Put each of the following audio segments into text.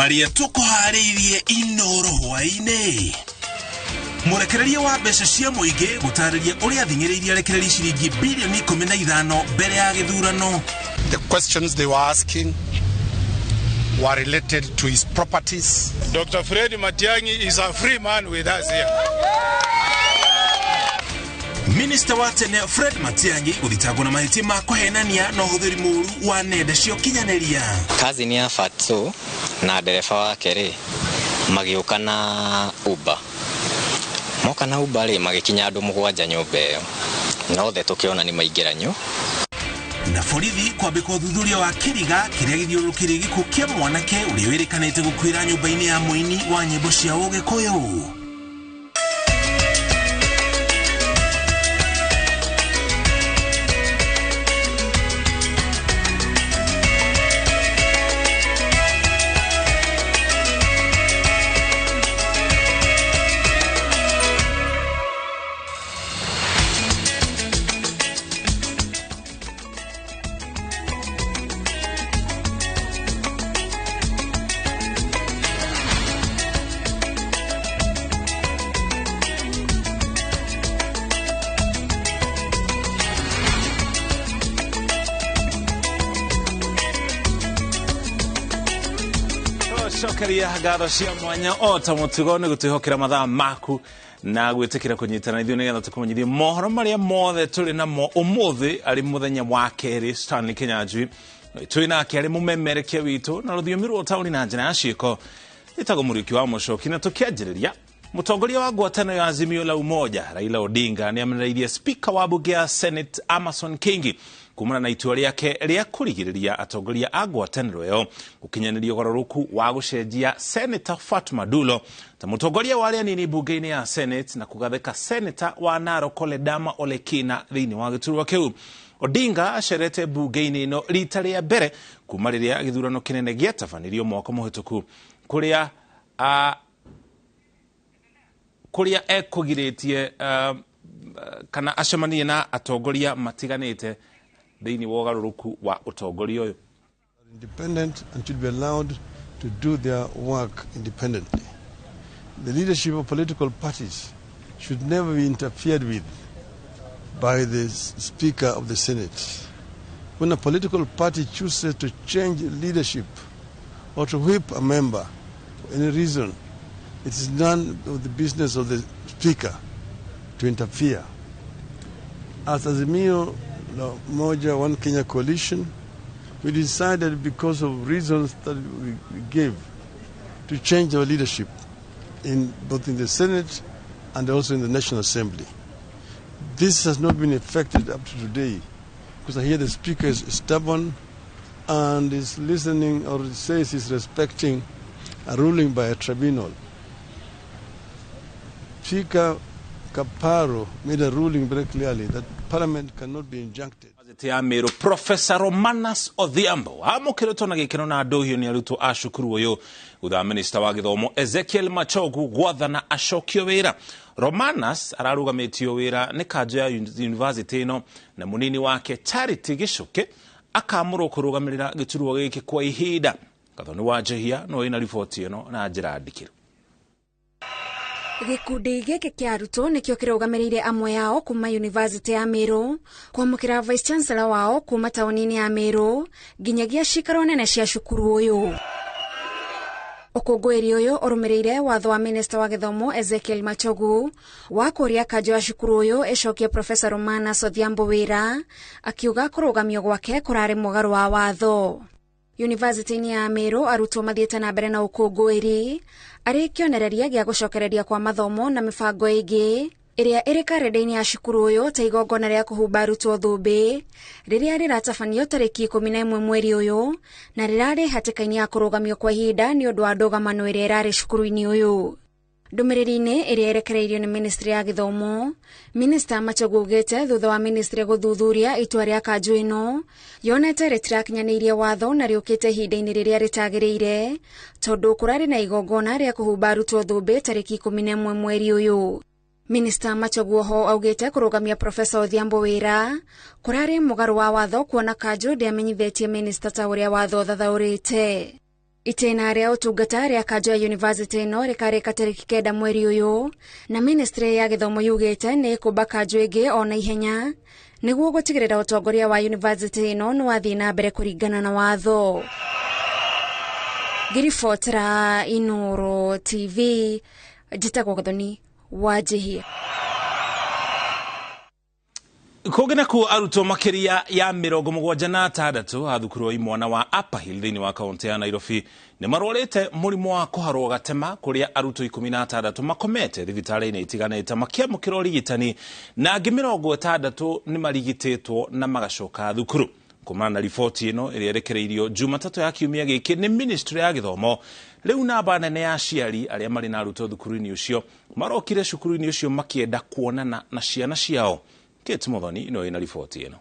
Marĩa tũkũharĩirie Inoro hwaĩ-inĩ. Mũrekereria wa mbeca cia mũingĩ gũtarĩria ũrĩa athing'ĩrĩirie arekereria ciringi bilioni 15 mbere ya gĩthurano. The questions they were asking were related to his properties. Dr. Fred Matiang'i is a free man with us here. Minista wa tene Fred Matiang'i gũthitangwo na mahĩtia ma kũhenania na ũhũthĩri mũũru wa nenda cia ũkinyanĩria. Cousin ya Fatso na ndereba wake rĩ magĩũka na Uber. Moka na Uber rĩ magĩkinya andũ 7 nyũmba ĩyo. Na othe tũkĩona nĩ maingĩra nyu. Na borithi kwambĩka ũthuthuria wa kĩriga kĩrĩa gĩthiũrũrũkĩirie gĩkuũ kĩa mwanake ũrĩa wĩrĩkanĩte gũkuĩra nyũmba-inĩ ya mũini wa nyĩmbo cia Ũgĩkũyũ. Cokeria ngatho cia mwanya o ta mũtugo nĩ gũtwĩhokera mathaa maku na gwĩtĩkĩra kũnyitana ithuĩ nĩgetha tũkũmenyithie mohoro marĩa mothe tũrĩ namo ũmũthĩ arĩ mũthenya wa kerĩ. Stanley Kinyanjui twĩ nake arĩ mũmemerekia witũ na rũthiomi rwa ũtaũri na njĩra ya ciĩko. Ĩtagwo Mũriũki wa Mũcoki, na tũkĩanjĩrĩria, mũtongoria wa ngwatanĩro ya Azimio la Umoja Raila Odinga nĩ amenereirie spika wa bunge ya Senate Amason Kingi kumana na itua rĩake rĩa kũrigĩrĩria atongoria a ngwatanĩro ĩyo gũkinyanĩria ũgarũrũku wa gũcenjia Senator Fatma Dulo ta mũtongoria wa arĩa anini bunge-inĩ ya Senate na kũgathĩka Senator wa Narok Ledama Olekina thĩinĩ wa gĩturwa kĩu. Odinga acerete bunge-inĩ ĩno rita rĩa mbere kuma rĩrĩa gĩthurano kĩnene gĩatabanirio mwaka mũhĩtũku kũrĩa kũrĩa ekũgirĩtie kana acemanie na atongoria matiganĩte thĩinĩ wa ũgarũrũku wa ũtongoria ũyũ. Independent and should be allowed to do their work independently. The leadership of political parties should never be interfered with by the Speaker of the Senate. When a political party chooses to change leadership or to whip a member for any reason, it is none of the business of the Speaker to interfere. As Azimio la Umoja One Kenya Coalition, we decided, because of reasons that we gave, to change our leadership in both in the Senate and also in the National Assembly. This has not been effected up to today, because I hear the Speaker is stubborn and is listening, or says he's respecting a ruling by a tribunal. Speaker Kaparo made a ruling very clearly that Parliament cannot be injuncted. Gazeti ya Meru, Professor Romanus Odhiambo amũkĩrĩtwo na gĩkeno na ndũhiũ nĩ arutwo a cukuru ũyũ thutha wa minista wa gĩthomo Ezekiel Machogu gwathana acokio wĩra. Romanus ararũgamĩtio wĩra nĩ kanjũ ya university ĩno na mũnini wake Charity Gĩcũkĩ akamũrwo kũrũgamĩrĩra gĩturwa gĩkĩ kwa ihinda. Gathoni wa Njehia no ĩna riboti ĩno na njĩra ndikĩru. Gĩkundi gĩkĩ kĩa arutwo nĩkĩo kĩrũgamĩrĩire amwe ao kuma University ya Meru kwamũkĩra Vice Chancellor wao kuma taũni-inĩ ya Meru nginyagia cikaro nene cia cukuru ũyũ. Ũkũngũĩri ũyũ ũrũmĩrĩire watho wa Minista wa gĩthomo Ezekiel Machogu wa kũria kanjũ ya cukuru ũyũ ĩcokie Professor Romanus Odhiambo wĩra, akiuga kũrũgamio gwake kũrarĩ mũgarũ wa watho. University-inĩ ya Meru arutwo mathiĩte na mbere na ũkũngũĩri arĩ kĩonereria gĩa gũcokereria kwa mathomo na mĩbango ĩngĩ ĩrĩa ĩrĩ karenda-inĩ ya cukuru ũyũ ta igongona rĩa kũhumba arutwo thũmbĩ rĩrĩa rĩratabanio tarĩki 11 mweri ũyũ na rĩrarĩ hatĩka-inĩ ya kũrũgamio kwa ihinda nĩ ũndũ wa ndũgamano ĩrĩa ĩrarĩ cukuru-inĩ ũyũ. Ndũmĩrĩri-inĩ ĩrĩa ĩrekereirio nĩ Ministry ya Gĩthomo, Minista Machogu augĩte thutha wa ministry gũthuthuria itua rĩa kanjũ ĩno yonete rĩtirakinyanĩirie watho na rĩũkĩte ihinda-inĩ rĩrĩa rĩtagĩrĩire tondũ kũrarĩ na igongona rĩa kũhumba arutwo thũmbĩ tarĩki 11 mweri ũyũ. Minista Machogu oho augĩte kũrũgamia Profesa Odhiambo wĩra kũrarĩ mũgarũ wa watho kuona kanjũ ndĩamenyithĩtie minista ta ũrĩa watho ũthathaũrĩte. Itĩna rĩa ũtungata rĩa kanjũ ya yunivasĩtĩ ĩno rĩkarĩka tarĩki 9 mweri ũyũ, na ministry ya gĩthomo yugĩte nĩ ĩkũmba kanjũ ĩngĩ o na ihenya nĩguo gũtigĩrĩra ũtongoria wa yunivasĩtĩ ĩno nĩ wathiĩ na mbere kũringana na watho. Ngĩribotera Inooro TV, njĩtagwo Gathoni Wanjihia. Kũngĩ nakuo arutwo makĩria ya 76 a thukuru wa imwana wa Upper Hill thĩinĩ wa kaunti ya Nairobi nĩ marwarĩte mũrimũ wa kũharwo gatema, kũrĩa arutwo 16 makomete thibitarĩ-inĩ itiganĩte makĩamũkĩra ũrigitani, na angĩ 60 nĩ marigitĩtwo na magacoka thukuru. Kumana na riboti ĩno ĩrĩa ĩrekereirio Jumatatũ ya kiumia gĩkĩ nĩ ministry ya gĩthomo, rĩu namba nene ya aciari arĩa marĩ na arutwo thukuru-inĩ ũcio marokire cukuru-inĩ ũcio makĩenda kuonana na ciana ciao. Kate Muthoni ĩno ĩna riboti ĩno.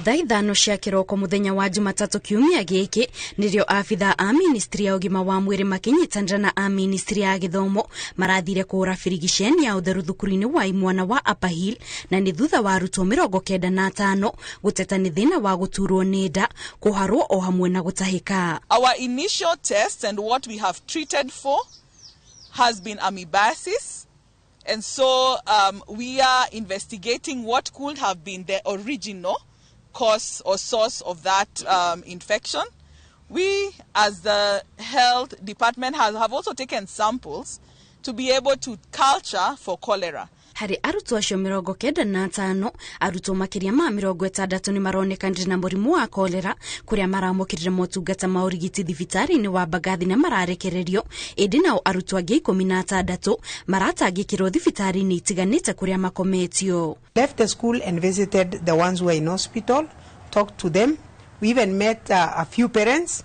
Thaa 5 cia kĩroko mũthenya wa Jumatatũ kiumia gĩkĩ nĩrĩo abithaa a ministry ya ũgima wa mwĩrĩ makĩnyitanĩra na a ministry ya gĩthomo marathire kũhũra birigiceni ya ũtheru thukuru-inĩ wa imwana wa Upper Hill, na nĩ thutha wa arutwo 95 gũteta nĩ thĩna wa gũturwo nĩ nda, kũharwo o hamwe na gũtahĩka. Our initial test and what we have treated for has been amoebiasis. And so we are investigating what could have been the original cause or source of that infection. We, as the health department, have also taken samples to be able to culture for cholera. Harĩ arutwo acio 95, arutwo makĩria ma 60 nĩ maronekanire na mũrimũ wa kolera, kũrĩa maramũkĩrire motungata ma ũrigiti thibitarĩ-inĩ wa Mbagathi na mararekererio, ĩndĩ nao arutwo angĩ 16 maratangĩkĩrwo thibitarĩ-inĩ itiganĩte kũrĩa makometio. Left the school and visited the ones who were in hospital, talked to them. We even met a few parents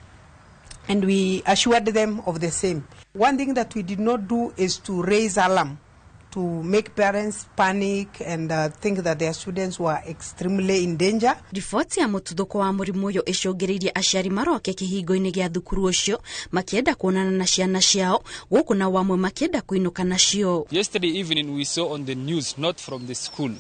and we assured them of the same. One thing that we did not do is to raise alarm, to make parents panic and think that their students were extremely in danger. Riboti ya mũtuthũko wa mũrimũ ũyũ ĩcũngĩrĩirie aciari maroke kĩhingo-inĩ gĩa thukuru ũcio makĩenda kuonana na ciana ciao, gũkũ na wamwe makĩenda kũinũka nacio. Yesterday evening we saw on the news, not from the school,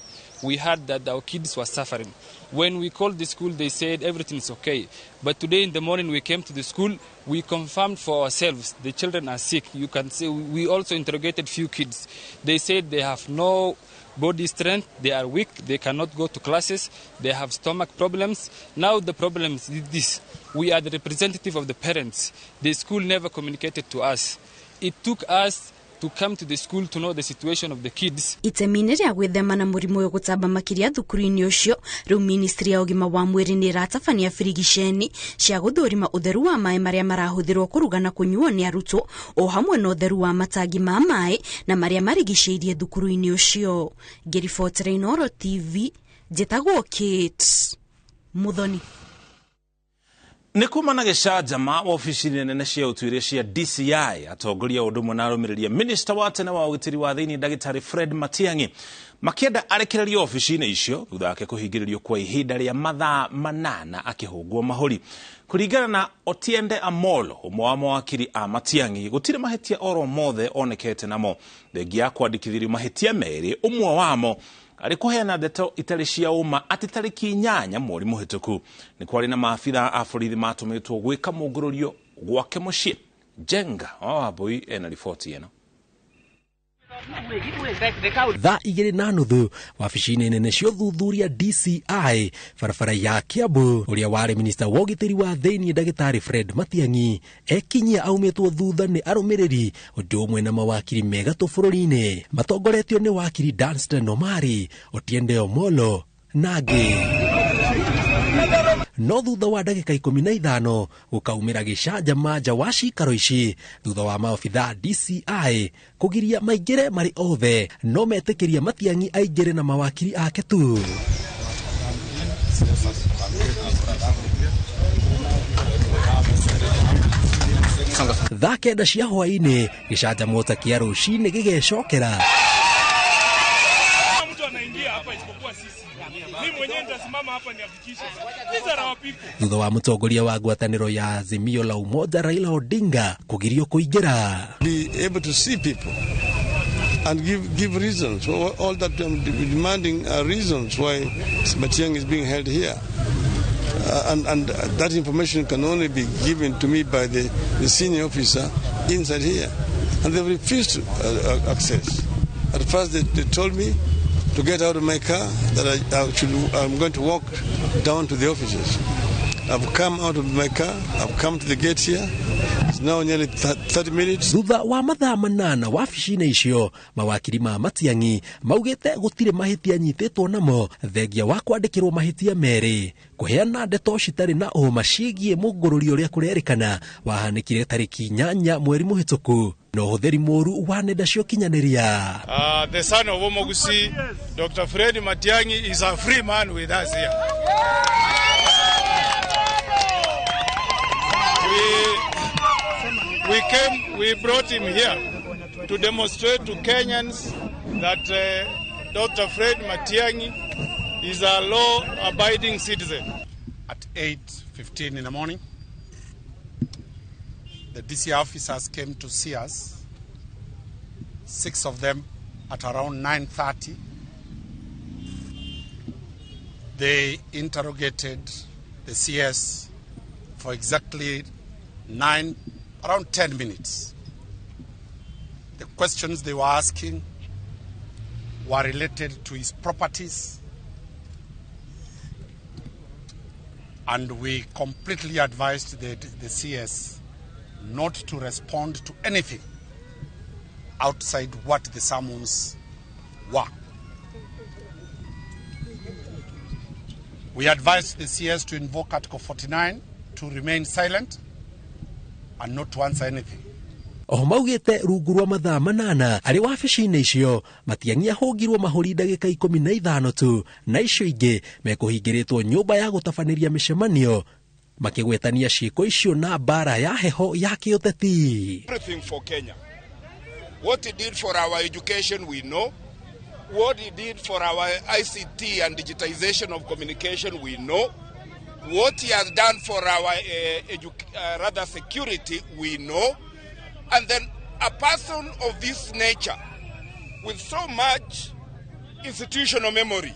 we heard that our kids were suffering. When we called the school, they said everything is okay. But today in the morning we came to the school, we confirmed for ourselves the children are sick. You can see we also interrogated few kids. They said they have no body strength, they are weak, they cannot go to classes, they have stomach problems. Now the problem is this: we are the representative of the parents. The school never communicated to us. It took us to come to the school to know the situation of the kids. Itemi-inĩ rĩa gwĩthema na mũrimũ ũyũ gũtamba makĩria thukuru-inĩ ũcio, rĩu ministry ya ũgima wa mwĩrĩ nĩ ĩratabania birigiceni cia gũthũrima ũtheru wa maĩ marĩa marahũthĩrwo kũruga na kũnyuo nĩ arutwo, o hamwe na ũtheru wa matangi ma maĩ na marĩa marigicĩirie thukuru-inĩ ũcio. Ngĩribotera Inooro TV, njĩtagwo Kate Muthoni. Nĩ kuma na gĩcanjama wabici-inĩ nene cia ũtuĩria cia DCI, atongoria ũndũ ũmwe na arũmĩrĩri a minista wa tene wa ũgitĩri wa thĩinĩ ndagĩtarĩ Fred Matiang'i makĩenda arekererio obici-inĩ icio thutha wake kũhingĩrĩrio kwa ihinda rĩa mathaa 8 akĩhũngwo mahũri. Kũringana na Otiende Amolo, ũmwe wa mawakiri a Matiang'i, gũtirĩ mahĩtia oro mothe onekete namo, thengia ya kwandĩkithĩrio mahĩtia 2, ũmwe wamo arĩ kũheana ndeto itarĩ cia ũma atĩ tarĩki 8 mweri mũhĩtũku nĩ kwarĩ na maabithaa a borithi matũmĩtwo gwĩka mũngũrũrio gwake mũciĩ. Jenga wa Wambui ena riboti ĩno. Thaa 2:30 wabici-inĩ nene cia ũthuthuria DCI barabara ya Kiambu, ũrĩa warĩ minista wa ũgitĩri wa thĩinĩ ndagĩtarĩ Fred Matiang'i ekinyia aumĩtwo thutha nĩ arũmĩrĩri ũndũ ũmwe na mawakiri megatũ bũrũri-inĩ matongoretio nĩ wakiri Danstan Omari, Otiende Omolo na angĩ. No thutha wa ndagĩka 15 gũkaumĩra gĩcanjama nja wa cikaro ici thutha wa maobithaa DCI kũgiria maingĩre marĩ othe, no metĩkĩria Matiang'i aingĩre na mawakiri ake tu. Thaa 9 cia hwaĩ-inĩ gĩcanjama ta kĩa rũcinĩ gĩgecokera. Thutha wa mũtongoria wa ngwatanĩro ya Azimio la Umoja Raila Odinga kũgirio kũingĩra. Be able to see people and give reasons. All that I'm demanding are reasons why Matiang'i is being held here. And that information can only be given to me by the senior officer inside here. And they've refused access. At first they told me to get out of my car, that I'm going to walk down to the offices. I've come out of my car, I've come to the gate here. It's now nearly 30 minutes. Thutha wa mathaa 8 wabici-inĩ icio, mawakiri ma Matiang'i maugĩte gũtirĩ mahĩtia anyitĩtwo namo thengia wa kwandĩkĩrwo mahĩtia merĩ, kũheana ndeto citarĩ na ũma ciĩgiĩ mũngũrũri ũrĩa kũrerĩkana wahanĩkire tarĩki 8 mweri mũhĩtũku na ũhũthĩri mũru wa nenda cia ũkinyanĩria. The son of Omogusi, Dr. Fred Matiang'i, is a free man with us here. We brought him here to demonstrate to Kenyans that Dr. Fred Matiang'i is a law-abiding citizen. At 8:15 in the morning, the DCI officers came to see us, 6 of them at around 9:30. They interrogated the CS for exactly around 10 minutes. The questions they were asking were related to his properties, and we completely advised the CS not to respond to anything outside what the summons were. We advised the CS to invoke Article 49 to remain silent and not to answer anything. Oho maugĩte rungu rwa mathaa 8 arĩ wabici-inĩ icio, Matiang'i ahũngirwo mahũri ndagĩka 15 tu, na icio ingĩ mekũhingĩrĩtwo nyũmba ya gũtabanĩria mĩcemanio, makĩgwetania ciĩko icio na mbara ya heho ya kĩũteti. Everything for Kenya. What he did for our education we know. What he did for our ICT and digitization of communication we know. What he has done for our rather security we know. And then a person of this nature with so much institutional memory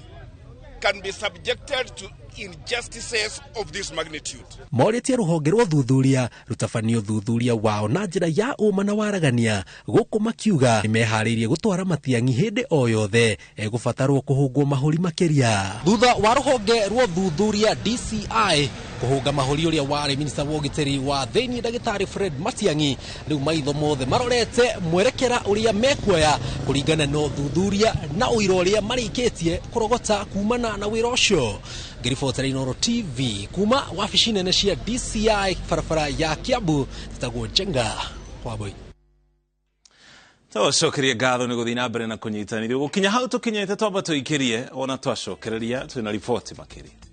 can be subjected to injustices of this magnitude. Morĩtie rũhonge rwa ũthuthuria rũtabanie ũthuthuria wao na njĩra ya ũma na waragania, gũkũ makiuga nĩmeharĩirie gũtwara Matiang'i hĩndĩ o yothe egũbatarwo kũhũngwo mahũri makĩria. Thutha wa rũhonge rwa ũthuthuria DCI kũhũnga mahũri ũrĩa warĩ minista wa ũgitĩri wa thĩinĩ ndagĩtarĩ Fred Matiang'i, rĩu maitho mothe marorete mwerekera ũrĩa mekuoya kũringana na ũthuthuria na ũira ũrĩa marĩkĩtie kũrogota kumana na wĩra ũcio. Ngĩribotera Inooro TV kuma wabici nene cia DCI barabara ya Kiambu, tĩtagwo Njenga Wambui. Tũcokerie ngatho nĩ gũthiĩ na mbere na kũnyitanĩrio gũkinya hau tũkinyĩte, twamba tũikĩrie ona twacokereria twĩna riboti makĩria.